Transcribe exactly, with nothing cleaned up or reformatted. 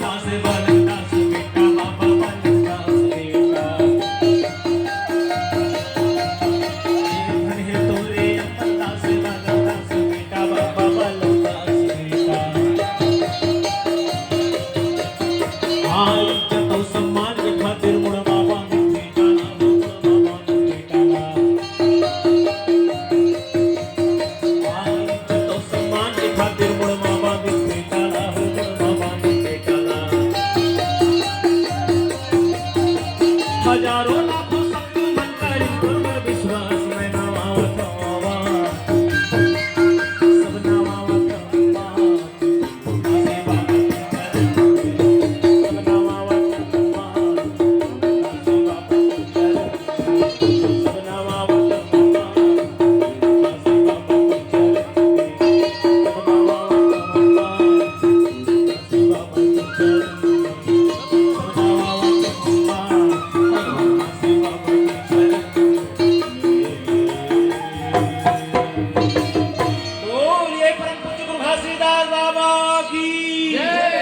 दास बलदास बेटा बाबा बलदास बेटा। धन हे तोरे अमरदास बलदास बेटा बाबा बलदास बेटा। आई जतौ सम्मान के खातिर मोर बाबा मिट्टी डाला हो, मोर बाबा मिट्टी डाला। आई जतौ सम्मान के खातिर मोर बाबा मिट्टी डाला हो, मोर बाबा मिट्टी डाला। हजारों